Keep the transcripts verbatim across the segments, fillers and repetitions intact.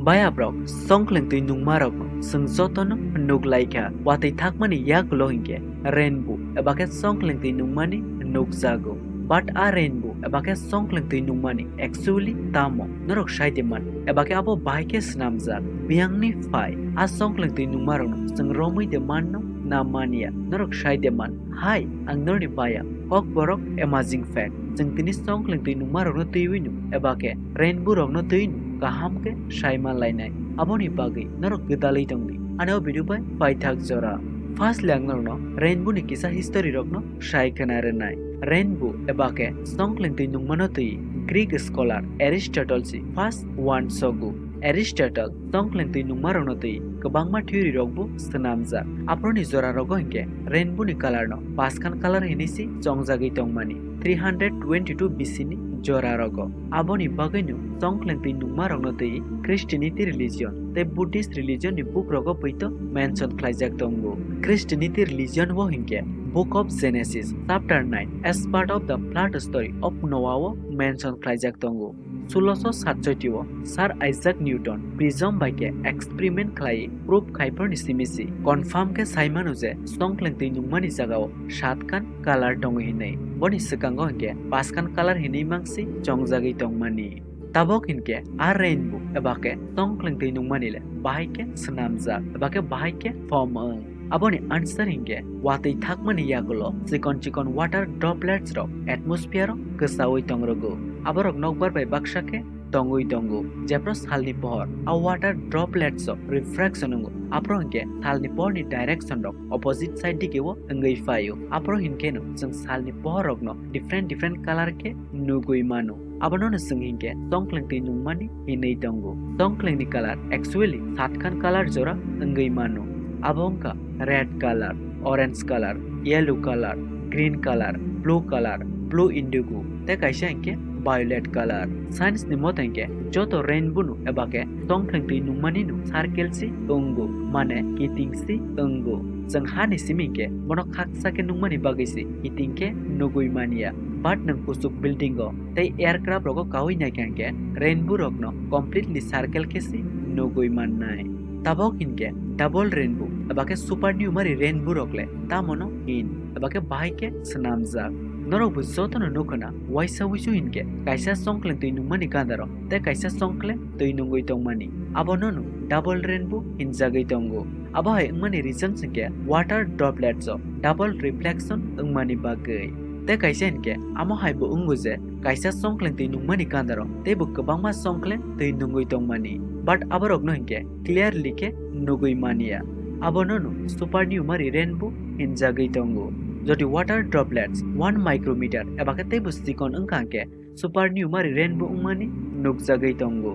Bayaprok, songkleng twi nungmarokno chwng jotono nuk lai kha. Watwi thakmani yagulo hinkhe rainbow eba khe songkleng twi nungmani nukjago. But a rainbow eba khe songkleng twi nungmani actually tamo norok sai de man, eba khe abo bahai khe swnamjak. Biyangni phai a songkleng twi nungmarokno chwng romwi de manno na manya, norok sai de man. Hai, ang norni paya, Kokborok amazing fact. Chwng tini songkleng twi nungmarokno twiwi nu, eba khe rainbow rokno twiwi nu, kaham khe sai man lainai. Aboni bagwi norok gwdalwi tongdi. Ani o video bai paithak jora. First le ang norokno rainbow ni kisa history rokno sai khna rwnai. Rainbow eba khe songkleng twi nungmano twi Greek scholar Aristotle si first one sogo. Aristotle songkleng twi nungmarokno twi kwbangma theory rokbo swnamjak. Aphuruni jora rogo hinkhe rainbow ni color no paskhan color hinwi se chongjagwi tongmani three hundred twenty-two B C ni jora rogo. Aboni bagwino songkleng twi nungmarokno twi Christianity religion tei Buddhist religion ni book rogo poito mention khlaijak tongo. Christianity religion o hinkhe Book of Genesis, chapter nine, as part of the flood story of Noah o mention khlaijak tongo. Sulosho satchoti o Sir Isaac Newton prism bai khe experiment khlai proof khaiphorni simi si confirm khe saimano je songkleng twi nungmani jagao satkhan color tongo hinwi. Boni swkango hinkhe paskhan color hinwi mangsi chongjagwi tongmani. Tabok hinkhe a rainbow eba khe songkleng twi nungmani le bahai khe swnamjak eba khe bahai khe form wng. Aboni answer hinkhe watwi thakmani yagulo chikon chikon water droplets rok atmosphere o kwchaui tongrogo. Aborok nokbar bai baksa khe tongwi tongo, jephru salni pohor. A water droplets o refraction wngo, aphuru hinkhe salni pohorni direction rok opposite side digi o wngwi phaio. Aphuru hinkheno chwng salni pohor rokno different different color khe nugwi mano. Abono no chwng hinkhe songkleng twi nungmani hinwi tongo. Songkleng ni color actually satkhan color jora wngwi mano. Abo wngkha red color, orange color, yellow color, green color, blue color, blue indigo, tei kaisa hinkhe violet color. Science ni moto hinkhe joto rainbow no eba khe songkleng twi nungmani no circle si wngo, mane kiting si wngo. Chwng hani simi hinkhe bono khaksa khe nungmani bagwi se kiting khe nugwi manya. But nwng kuchuk building o tei aircraft rogo kaui naikha hinkhe rainbow rokno completely circle khe se nugwi mannai. Tabok hinkhe double rainbow eba khe supernumerary rainbow rok le tamono hin eba khe bahai khe swnamjak. Norokbo jotono nukhuna waisa wuisu hinkhe kaisa songkleng twi nungmani gandaro tei kaisa songkleng twi nungwi tongmani, abono no double rainbow hinjagwi tongo. Abo hai wngmani reason hinkhe water droplets o double reflection wngmani bagwi. Tei kaisa hinkhe amo hai bo wngo je kaisa songkleng twi nungmani gandaro teibo kwbangma songkleng twi nungwi tongmani, but aborokno hinkhe clearly khe nugwi manya. Abono no supernumerary rainbow hinjagwi tongo. Jodi water droplets one micrometer eba khe teibo chikon wngkha hinkhe supernumerary rainbow wngmani nukjagwi tongo.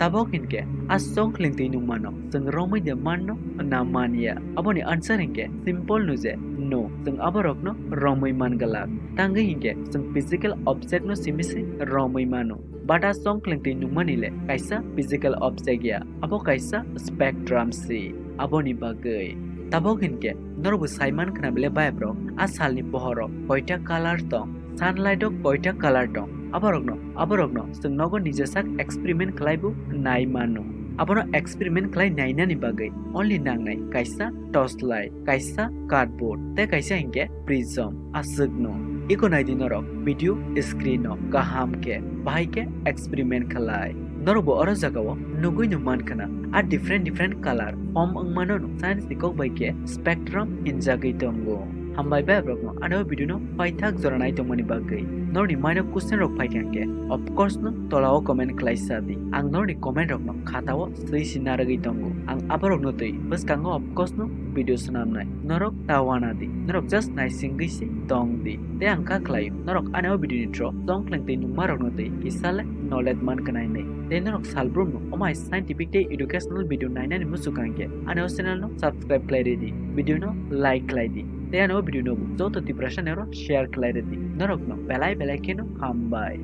Tabok hinkhe a songkleng twi nungmano chwng romwi de manno na manya? Aboni answer hinkhe simple no je no, chwng aborokno romwi man glak. Tangwi hinkhe chwng physical object no simi se romwi mano. But a songkleng twi nungmani le kaisa physical object ya, abo kaisa spectrum si. Aboni bagwi tabok hinkhe norokbo saiman khna bile bayaprok a salni pohoro koita color tong, sunlight o koita color tong, aborokno aborokno chwng nogo nijesak experiment khlaibo nai mano. Abono experiment khlai nainani bagwi only nangnai kaisa torchlight, kaisa cardboard tei kaisa hinkhe prism. Aswkno iko naidi norok video screen o kaham khe bahai khe experiment khlai. Norokbo oro jagao nugwi no mankhna a different different color form wngmano no science ni kok bai khe spectrum hinjagwi tongo. Hambai bayaprokno ani o video no paithak jora nai tongmani bagwi. Norni mind o question rok phaikha hinkhe of course no tola o comment khlai sa di. Ang norni comment rokno khatao swi si narwgwi tongo. Ang aborokno twi bwskango of course no video swnamnai. Norok ta wana di. Norok just naisingwi se tong di. Tei ang kha khlaio norok ani o video ni through songkleng twi nungmarokno twi kisa le knowledge man khnai hinwi. Tei norok salbrumno omo hai scientific tei educational video nainani muchukha hinkhe ani o channel no subscribe khlai rwdi. Video no like khlai di. Tei ani o video no joto Tiprasa ni oro share khlai rwdi. Norokno belai belai kheno hambai.